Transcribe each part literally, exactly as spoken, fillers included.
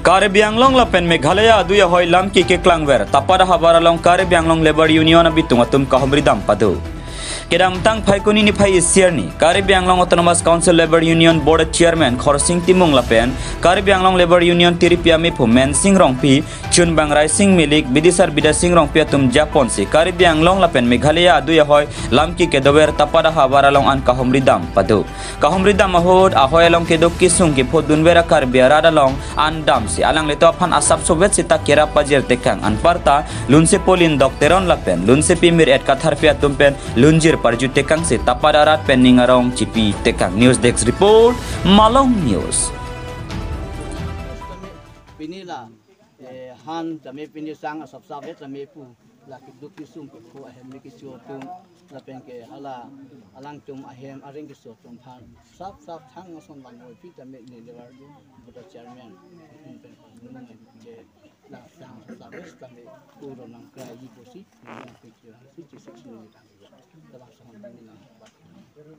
Karbi Anglong lapen Meghalaya adui ahoi lamki keklangver, Tapat ahavar along Karbi Anglong Labour Union abitung atum kahumri dam pado. Kedamtang Phaikuni niphai isi arni, Karbi Anglong Autonomous Council Labour Union Board Chairman Khorsing Timung lapen Karbi Anglong Labour Union tiripi amephu Mensing Rongpi, chunbang Raising Milik, bidisar Bidya Sing Rongpi atum japonsi Karbi Anglong lapen Meghalaya adui ahoi lamki kedover Tapat ahavar along an kahumri dam pado. Kahumri dam ahut ahoi along kedo kesung kepho dunver a-Karbi arat along an damsi alanglitum aphan asap sovet sita kerap pajir tekang anparta lunsepo Lindok Teron lapen lunsepi Mir-et Katharpi atum pen lunjir parju tekangsi Tapat arat pen ning arong chipi tekang. News Desk Report, Malong News. Pini la, eh, han tame pini sang asap savet tame pu la keduk kesung kepho ahem ni kecho atum lapen ke hala alangtum ahem areng keso atum aphan sap sap thang ason langvoipi tame ni levar buta chairman atum pen nung ke la sang asap savet tame pu ro nang krai ji pusi nang pikir si chisik sini ta. Dalam sang ni nang.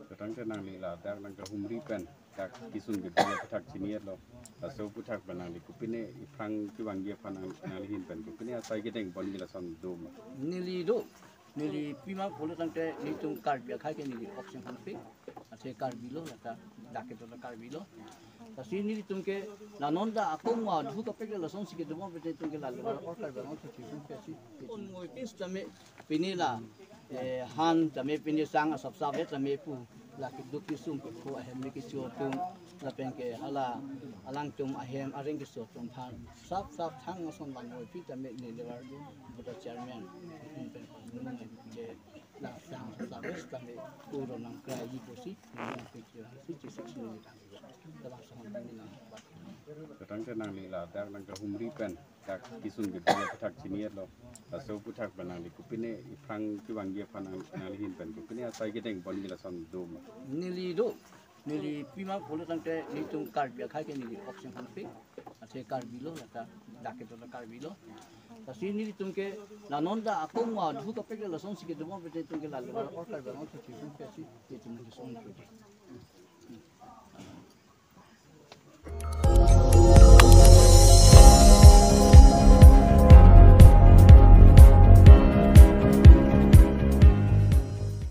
Katang ke nangli ladak nang kahumri pen dak kesung ke dia puthak chini lo. Laso puthak pen nangli kopine iphrang kevangji aphan nang, nangli ahin pen kopine asai kedeng pon neli lason do ma? Neli do. Neli pima pulo tangte nelitum Karbi akhai ke neli oksing hanpe. Athe Karbi lo, lata dak kedo Karbi lo. Lasi nelitum ke la non dak akong wa dhu kapek lasonsi kedo mo pete tum ke la lo or Karbi Anglong ke si ke si. Kon ngoi pis tame pini la, eh, han tame pini sang asap savet tame pu la keduk kesung kepho ahem ni kecho atum lapen ke hala alangtum ahem areng keso atum aphan sap sap thang ason langvoipi tame ni levar buta chairman atum pen nung ke la sang asap savet tame pu ro nang krai ji pusi nang pikir si chisik sini ta. Dalam sang ni nang. Katang ke nangli ladak nang kahumri pen dak kesung ke dia puthak chini lo. Laso puthak pen nangli kopine iphrang kevangji aphan nang, nangli ahin pen kopine asai kedeng pon neli lason do ma? Neli do. Neli pima pulo tangte nelitum Karbi akhai ke neli oksing hanpe. Athe Karbi lo, lata dak kedo Karbi lo. Lasi nelitum ke la non dak akong wa dhu kapek lasonsi kedo mo pete tum ke la lo or Karbi Anglong ke si ke si ke tum ke son ke.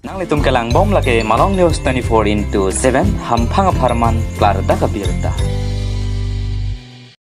Nanglitum kelang bom lake Malong News twenty-four into seven, hamphang apharman klardak abirta.